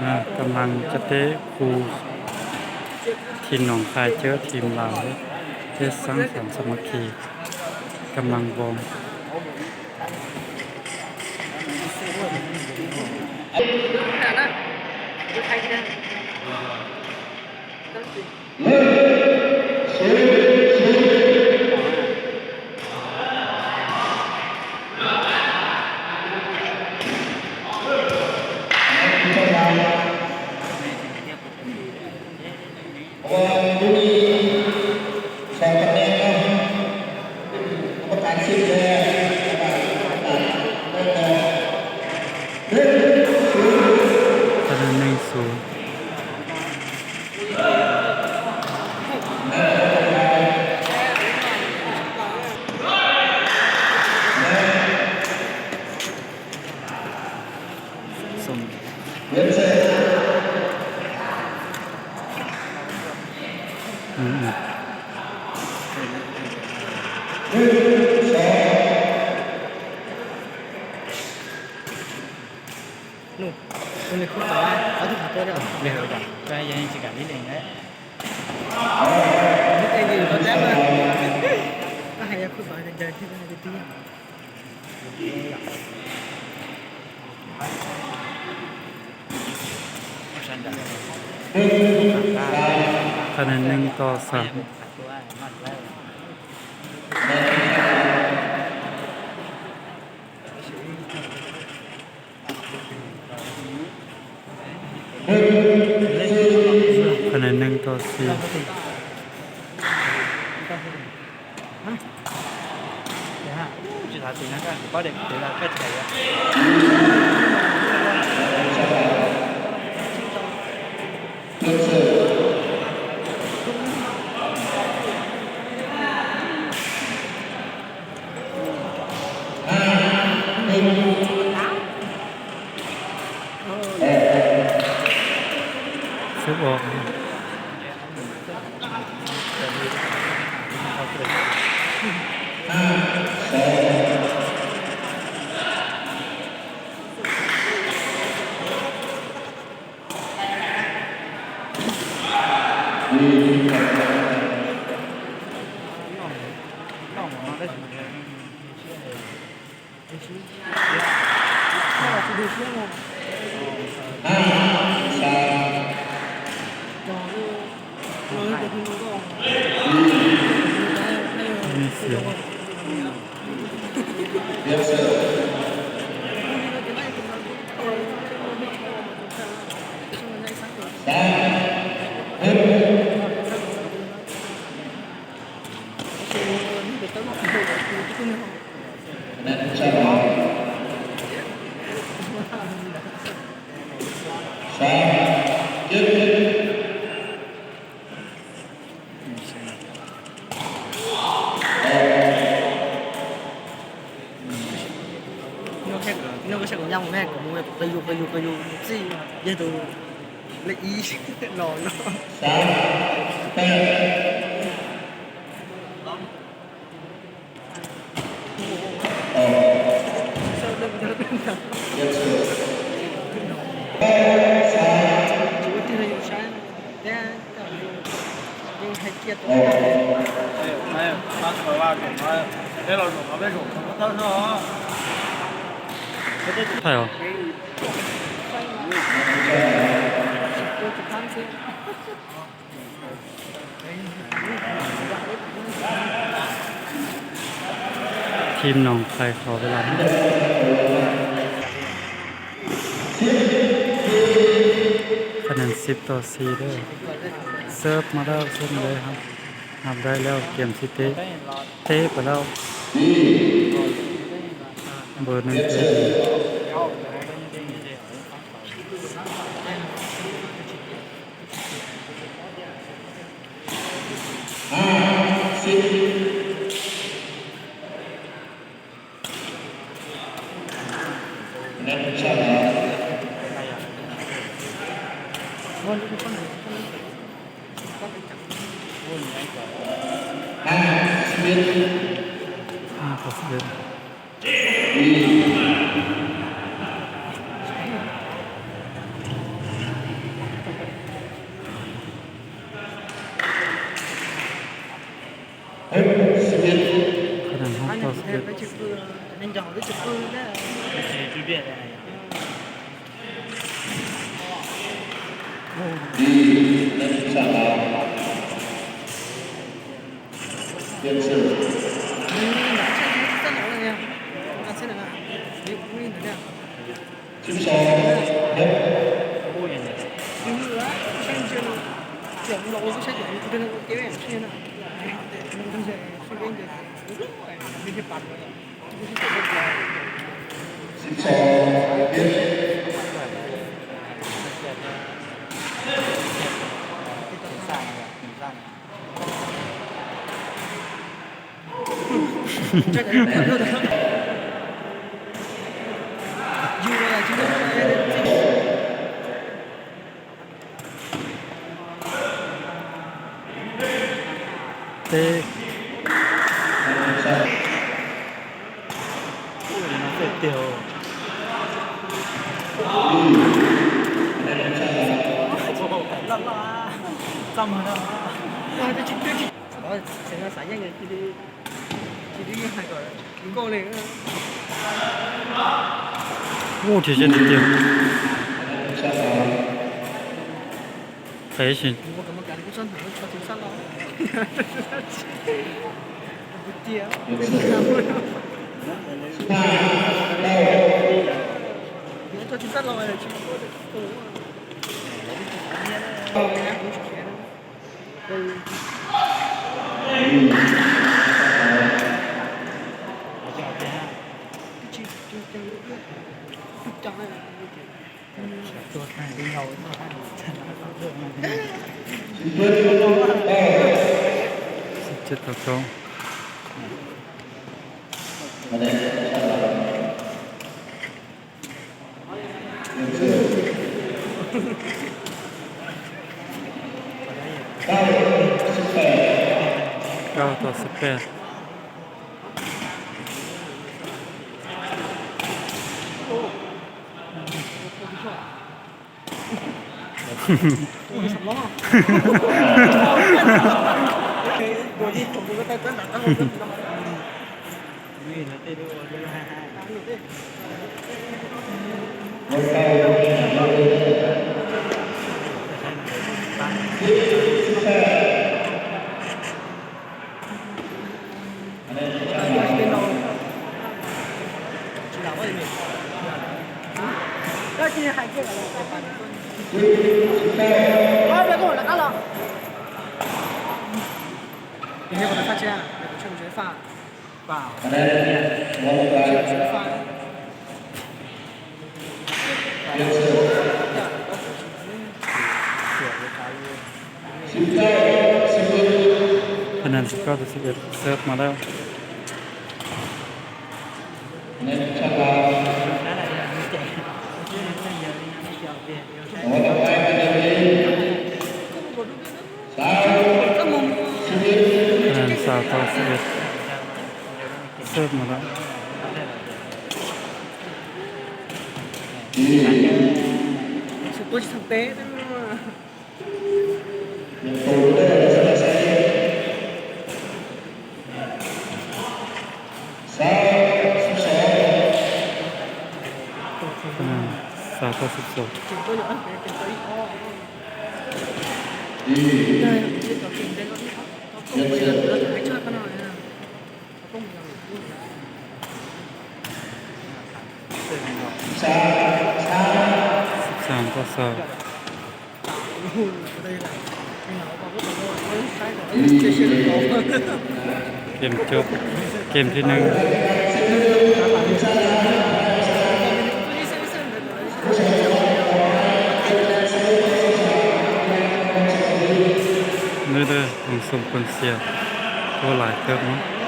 ອ່າ ກຳລັງຈະເຕະຄູ່ ທີມໜອງຄາຍເຈີທີມລາວເດ້ ເທດສ້າງສັນສາມັກຄີ ກຳລັງວອມ. ຄະແນນໜຶ່ງສູນ. ອືມ. ຄະແນນໜຶ່ງຕໍ່ສາມ. ຄະແນນໜຶ່ງຕໍ່ສີ່. ເສີບອອກ. ທີມໜອງຄາຍຂໍເວລາ ຄະແນນສິບຕໍ່ສີ່ເດີ. ເສີບມາແລ້ວ ເສີບມາເລີຍ ຮັບ ຮັບໄດ້ແລ້ວ ກຽມຊິເຕະ ເຕະໄປແລ້ວ ເບີໜຶ່ງເຕະ. ຫ້າຕໍ່ສິບເອັດ. ຫ້າຕໍ່ສິບເອັດ. ອືມ. ອາ ສິບເອັດ ໂອ້ ທີ່ເຈັດເຕັມ ໄປຊິ ສິບເຈັດຕໍ່ສອງ. ເກົ້າຕໍ່ສິບແປດ. ຄະແນນສິບເກົ້າຕໍ່ສິບເອັດ ເສີບມາແລ້ວ. ຄະແນນຊາວຕໍ່ສິບເອັດ ເສີບມາແລ້ວ. ອືມ ຊາວຕໍ່ສິບສອງ. ສິບສາມຕໍ່ຊາວ. ເກມຈົບ ເກມທີໜຶ່ງ. ເດີໆ ເບິ່ງຊົມກອງເຊຍ ໂອ້ ຫຼາຍເຕີບເນາະ.